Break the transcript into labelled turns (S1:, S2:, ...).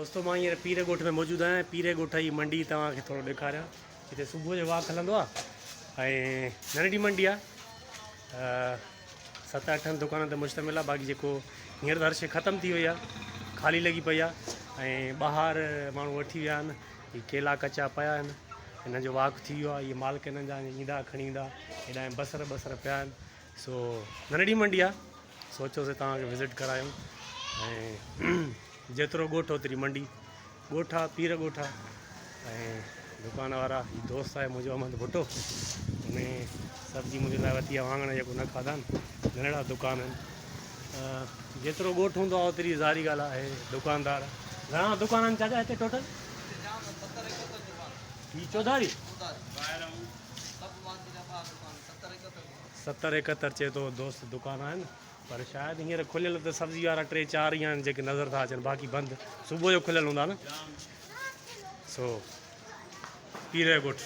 S1: دوستو مان هينئر پير ڳوٺ ۾ موجود آهيان پير ڳوٺ جي منڊي توهان کي ٿورو ڏيکاريان هتي صبح جو واڪ هلندو آهي ۽ ننڍي منڊي آهي ست اٺن دڪانن تي مشتمل آهي باقي جيڪو هينئر ته هر شي ختم ٿي وئي آهي خالي لڳي پئي آهي ۽ ٻاهر ماڻهو وٺي ويا آهن هي ڪيلا ڪچا پيا آهن هنن جو واڪ ٿي ويو آهي اهي مالڪ هنن جا ايندا کڻي ايندا هيڏانهن بصر بصر پيا آهن سو ننڍڙي منڊي آهي سوچيوسي توهان کي وزٽ ڪرايون ۽ جيترو ڳوٺ اوتري منڊي ڳوٺ آ پير ڳوٺ آ ۽ دڪان وارا هي دوست آهي منهنجو احمد ڀٽو ان سبزي منهنجي لاء ورتي آ واڱڻ جيڪو نه کاڌا آهن ننڍڙا دڪان آهن جيترو ڳوٺ هوندو آ اوتري ظاهري ڳالهه آهي دڪاندار گهڻا دڪان آهن چاچا هتي ٽوٽل هي چوڌاري ستر ايڪهتر چئي ٿو دوست دڪان آهن پر شايد هينئر کليل ته سبزي وارا ٽي چار ئي آهن جيڪي نظر ٿا اچن باقي بند صبح جو کليل هوندا نه سو پير جو ڳوٺ.